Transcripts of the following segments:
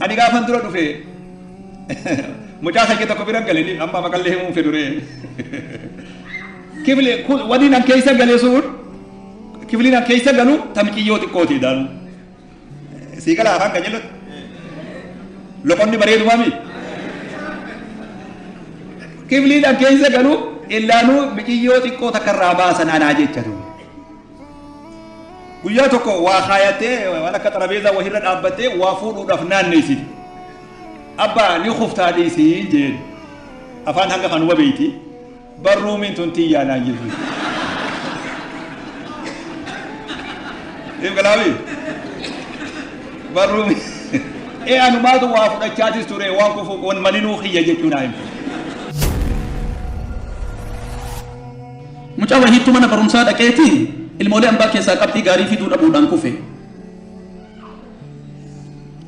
Ani gaafan dura dhufe mucaa keenya tokko bira gale, amma maqallee himuun fedhuree. Kifli waniin an keessa gale sun, kifliin an keessa galu tamciyyoo xiqqooti daanu. Sii gala afaan kan jedhutti. Loqonni bareedumaami. Kifliin an keessa galu illaanuu miqiyyoo xiqqoo takka irraa baasan anaa jecha ture. Guyyaa tokko waa kaayattee, waan akka xarabeezaa wahirra dhaabbattee waa fuudhuudhaaf naanneessiti. Abbaa, ni kuftaa dhiisii jeen. Afaan hanga kanuma beeyti. Barruumiin tun tiyyaa naan jirti. Siif galaami? Barruumi. Ee, anumaatu waa fudhachaatis ture, waan kufu wan malinuu kiyya jechuu naa himte. Mucaa wahiittu mana barumsaa dhaqeeti ilmoolee ambaa keessaa qabxii gaarii fiduu dhabuudhaan kufe.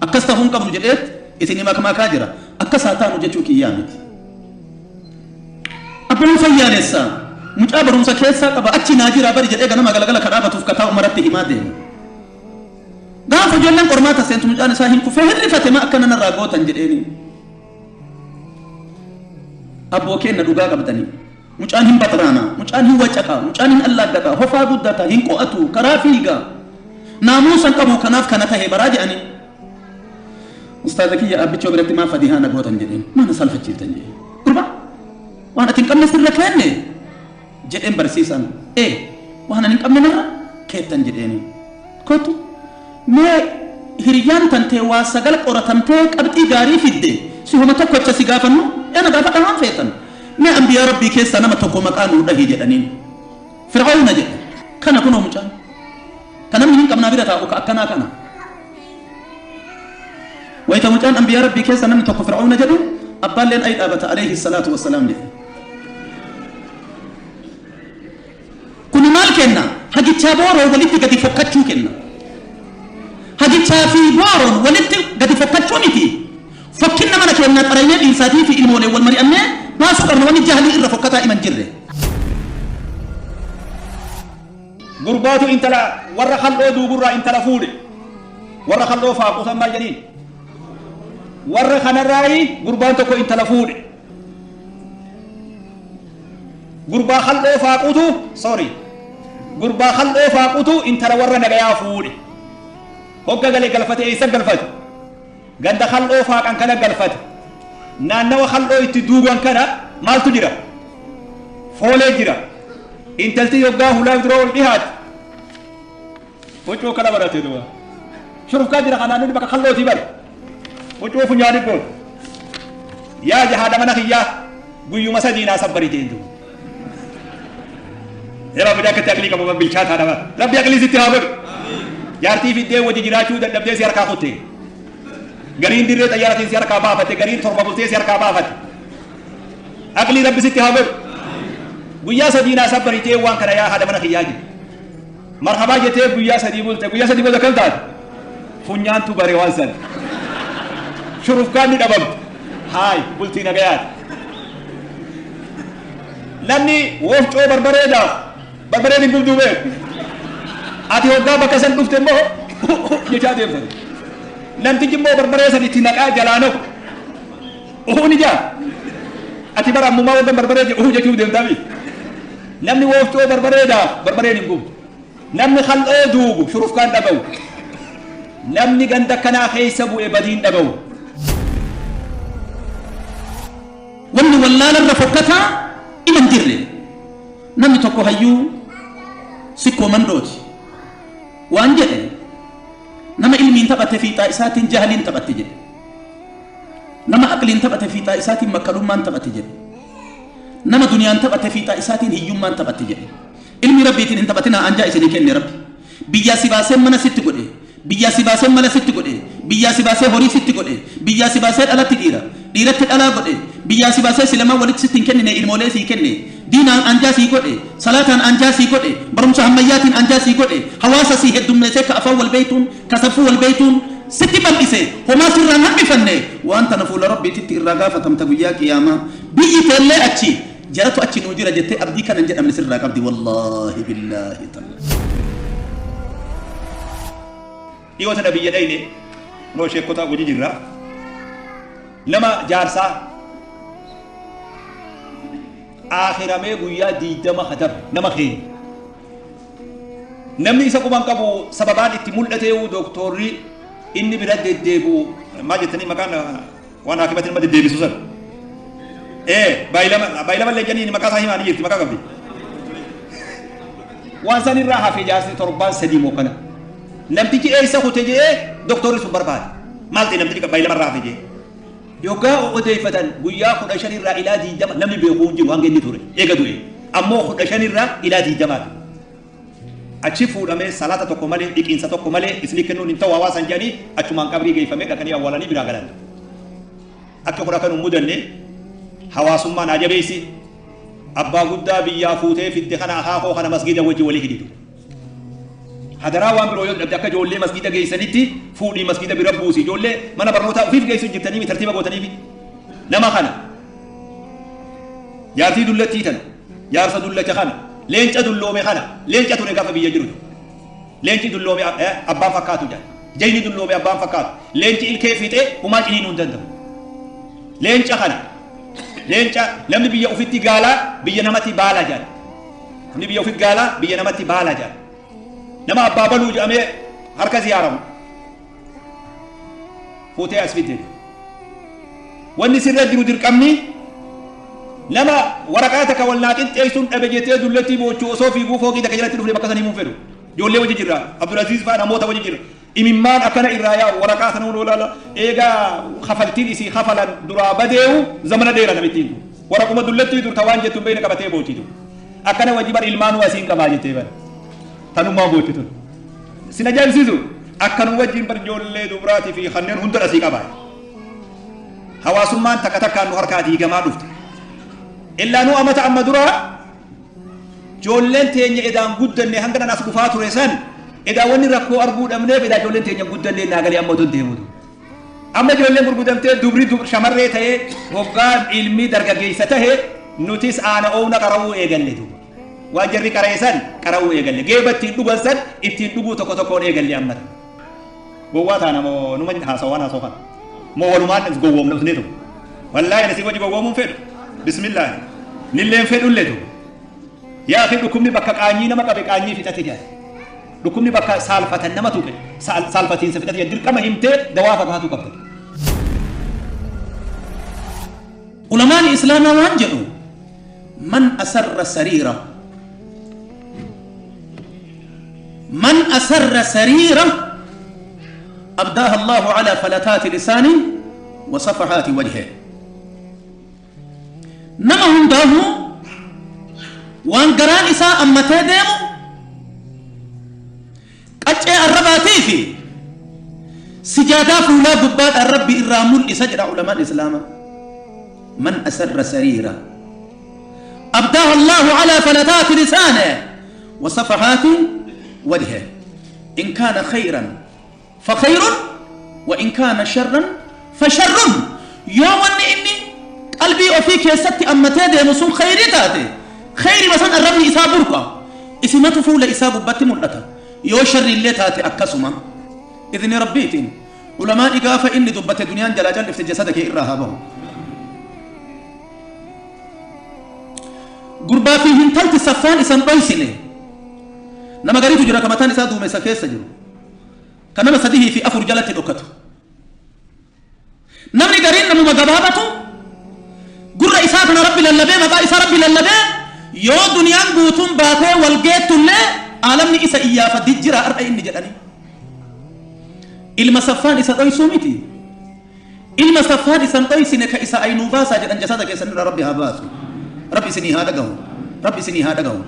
Akkas tahuu hin qabnu jedheet isinii makmaakaa jira. Akkas haa taanu jechuu kiyyaa miti. Abbaan fayyaalessa mucaa barumsa keessaa qaba, achi naa jira bari jedhee ganama galgala ka dhaabatuuf ka taa'u maratti himaa deema. Gaafa ijoolleen qormaata seentu mucaan isaa hin kufee hirrifate, maa akkana narraa gootan jedheeni. Abboo keenna, dhugaa qabdanii. Mucaan hin baxraana, mucaan hin wacaqa, mucaan hin allaaggata, hofaa guddata, hin qo'atu, karaa fiiga. Naamuusa hin qabu, kanaaf kana tahe baraa jedhanii. Ustaaza kiyya, abbichoo biratti maaf fadihaa na gootan jedheen. Maa na saalfachiiftan jedheen. Gurbaa, waan ati hin qabne sirra keenne jedheen barsiisaan. Ee, waan ani hin qabne narra keettan jedheeni. Kootu mee, hiriyyaan tantee waa sagal qoratamtee qabxii gaarii fidde, si homa tokkocha si gaafannu? Ee, na gaafadha waan feetan. Mee ambiyaa Rabbii keessaa nama tokko maqaa nuu dhahi jedhaniin. Fir'aawna jedhe. Kana kunoo mucaan. Ka namni hin qabnaa bira taa'u ka akkanaa kana. Wayita mucaan ambiyaa Rabbii keessaa namni tokko Fir'aawna jedhu, abbaalleen ay dhaabata, alayhi salaatu wassalaam jedhe. Kuni maal kenna? Hagichaa booroo walitti gadi fokkachuu kenna. Hagichaa fi booroon walitti gadi fokkachuu miti. Fokkinna mana keennaa xaraynee dhiirsaatii fi ilmooleen wal mari'annee baasuu qabna, wanni jahlii irra fokkataa ima hin jirre. Gurbaatu intala warra kal'oo duugurraa intala fuudhe. Warra kal'oo faaqu san maal jedhiin? Warra kanarraayi gurbaan tokko intala fuudhe. Gurbaa kal'oo faaqutu, sorry. Gurbaa kal'oo faaqutu intala warra nagayaa fuudhe. Hogga gale galfate, eessa galfate? Ganda kal'oo faaqan kana galfate. Naannawa kal'oo itti duugan kana maaltu jira? Foolee jira. Intalti yoggaa hulaaf dura ol dhihaate. Huccuu kana barate duba. Shurufkaa jira kanaan inni bakka kal'ootii bari. Huccuu funyaanii goote. Yaa jahaadha mana kiyyaa, guyyuma 3 naa sabbari jeen duba. Yeroo mucaa akkatti aqlii qabu bilchaataa nama. Rabbi aqlii sitti haa godhu. Jaartii fiddee wajji jiraachuu dadhabdee si harkaa kutte. Gariin dirree xayyaaratiin si harkaa baafate, gariin 7 bultee si harkaa baafate. Aqlii Rabbi sitti haa godhu. Guyyaa 3 naa sabbari jee, waan kana yaa haadha mana kiyyaa jedhe. Marhabaa jettee guyyaa 3 bulte, guyyaa 3 booda akkam taate? Funyaantu bare waan san. Shurufkaan ni dhabamte. Haay, bultii nagayaati. Namni wofcoo barbaree daaku barbareen hin gubduu beeku. Ati hoggaa bakka san dhufte immoo jechaa deemtan. Namtichi immoo barbaree san itti naqaa jalaa naqu. Uhuu ni jaa. Ati bara ammumaa waggan barbaree uhuu jechuuf deemtaami. Namni wofcoo barbaree daaku barbareen hin gubdu. Namni kal'oo duugu shurufkaan dhaga'u. Namni ganda kanaa keessa bu'e badiin dhaga'u. Wanni wallaala irra fokkataa ima hin jirre. Namni tokko hayyuu Sikkoo Mandooti. Waan jedhe, nama ilmiin taphate fiixaa isaatiin jahliin taphate jedhe. Nama aqliin taphate fiixaa isaatiin makkalummaan taphate jedhe. Nama duniyaan taphate fiixaa isaatiin hiyyummaan taphate jedhe. Ilmi Rabbiitiin hin taphatinaa, anjaa isinii kenne Rabbi. Biyyaa si baasee mana sitti godhe. Biyyaa si baasee mala sitti godhe. Biyyaa si baasee horii sitti godhe. Biyyaa si baasee dhalatti dhiira. Dhiiratti dhalaa godhe. Biyyaa si baasee si lamaan walitti sitti hin kennine, ilmoolee sii kenne. Diinaan anjaa sii godhe. Salaataan anjaa sii godhe. Barumsa hammayyaatiin anjaa sii godhe. Hawaasa sii heddummeessee, ka afaan wal beeytuun, ka safuu wal beeytuun sitti bal'ise. Homaa sirraan hambifanne. Waan tana fuula Rabbiititti irraa gaafatamta guyyaa qiyaamaa. Biyyi teellee achi. Jaratu achi nuu jira jettee abdii kana hin jedhamne sirraa qabdi, wallaahi billaahi tallaahi. Dhiyoo tana biyya dhayne, kunoo sheekota wajji jirra. Nama jaarsaa akhiramee guyyaa 20 hadab nama keenya. Namni isa quban qabu sababaan itti mul'ateewu doktorri inni bira deddeebi'u maal jettanii maqaan waan haakimatti nama deddeebisu san. Baay'ilama baay'ilama illee jedhanii maqaa isaa himaa ni jirti maqaa qabdi. Waan san irraa hafe jaarsi torbaan sadii moo kana. Namtichi eessa kute jedhee doktorri sun barbaade. Maal ta'e namtichi baay'ilama irraa hafe jedhee. Yoggaa odeeffatan guyyaa 15 irraa ilaa 20 namni beekuu hin jiru hanga inni ture eega du'e. Ammoo 15 irraa ilaa 20ti. Achi fuudhamee salaata tokko malee dhiqiinsa tokko malee isinii kennuun hin ta'u hawaasan jedhanii achumaan qabrii geeffamee dhaqanii awwaalanii biraa galan. Akka kun akka nu mudanne hawaasummaa naa jabeessi. Abbaa guddaa biyyaa fuutee fidde kana akaakoo kana masgiida wajji walii hidhitu. Hadaraa waan biroo yoo dhabde akka ijoollee masgiida geessanitti fuudhii masgiida bira buusi. Ijoollee mana barnootaa ofiif geessu jirtanii tartiiba gootaniifi. Nama kana jaartii dullattii tana jaarsa dullacha kana leenca dulloome kana leenca ture gaafa biyya jiru. Leenci dulloome abbaan fakkaatu jedha. Jayni dulloome abbaan fakkaatu. Leenci ilkee fiixee humaa ciniinuu hin danda'u. Leenca kana leenca namni biyya ofitti gaalaa biyya namatti baala jedha. Namni biyya ofitti gaalaa biyya namatti baala jedha. Nama abbaa baluu jedhamee harka ziyaaramu. Fuutee as fidde. Wanni sirra jiru dirqamni nama waraqaa takka wal naa qixxeessuun dhabe jettee dullattii boochuu osoo fiiguu fooqii takka jalatti dhufne bakka san himuun fedhu. Ijoollee wajji jirra. Abdulaziz fa'aa namoota wajji jirra. Imimmaan akkana irraa yaa'u waraqaa sana hunda olaala. Eegaa kafaltiin isii kafalan duraa badeewu zamana dheera namittiin kun. Waraquma dullattii dur ta waan jettu hin beekne qabatee boochitu. Akkana wajji bar ilmaanuu asiin qabaa jettee bar. Tanummaa boochi tun. Sin ajaa'ibsiisu akkanuma wajjin bar ijoollee dubraatii fi kanneen hunda asii qabaa. Hawaasummaan takka takkaan nu harkaa diigamaa dhufte. Illaa nu amata amma duraa ijoolleen teenya edaan guddanne hanga nan as dhufaa ture san edaa wanni rakkoo arguu dhabneef edaa ijoolleen teenya guddanne naa galee amma otoo deemutu. Amma ijoolleen gurgudamtee dubri shamarree ta'ee hoggaan ilmi dargaggeessa tahe nutis aana oowna qara'uu eegalle duuba. Waan jarri qara'e san qara'uu eegalle. Geeba ittiin dhugan san ittiin dhuguu tokko tokkoon eegalle amma. Gowwaa taana moo numa haasawa waan haasawa kana. Moo walumaan gowwoomna usnee tokko. Wallaahi ani si wajji gowwoomuun fedhu. Bismillaahi. Nilleen fedhullee tokko. Yaa akhi dhukkubni bakka qaanyii nama qabe qaanyii fixate jedha. Dhukkubni bakka saalfatan nama tuqe saalfatiinsa fixate jedha. Dirqama himtee dawaa fakkaatu qabda. Ulamaan Islaamaa waan jedhu man asarra sariira man asarra sariira abdaaha Allahu ala falataati lisaani wa safahaati wajhe. Nama hundaahuu waan garaan isaa ammatee deemu qaccee arrabaatii fi sijaadaa fuulaa gubbaadhaan Rabbi irraa mul'isa jedha ulamaan Islaamaa. Man asarra sariira abdaaha Allahu alaa falataati lisaane wa safahaati wajhe in kaana khayran fakhayrun wa in kaana sharran fasharrun. Yoo wanni inni qalbii ofii keessatti ammatee deemu sun khayrii taate khayrima san arrabni isaa burqa, isimatu fuula isaa gubbatti mul'ata. Yoo sharri illee taate akkasuma idni Rabbiitiin ulamaani gaafa inni dubbate duniyaan jalaa callifte jasada kee irraa haa bahu. Gurbaa fi hintalti saffaan isan dhoysine nama gariitu jira ka mataan isaa duumessa keessa jiru, ka nama 3 fi 4 jalatti dhokatu. Namni gariin namuma gabaabatu gurra isaa kana Rabbi lallabee maqaa isaa Rabbi lallabee yoo duniyaan guutuun baatee wal geettullee aalamni isa iyyaafa jijjiraa ar'a inni jedhanii. Ilma saffaan isa dhoysuu miti. Ilma saffaan isan dhoysine ka isa aynuu baasaa jedhan jasada keessan irraa Rabbi haa baasu. Rabbi isinii haa dhagahu. Rabbi isinii haa dhagahu.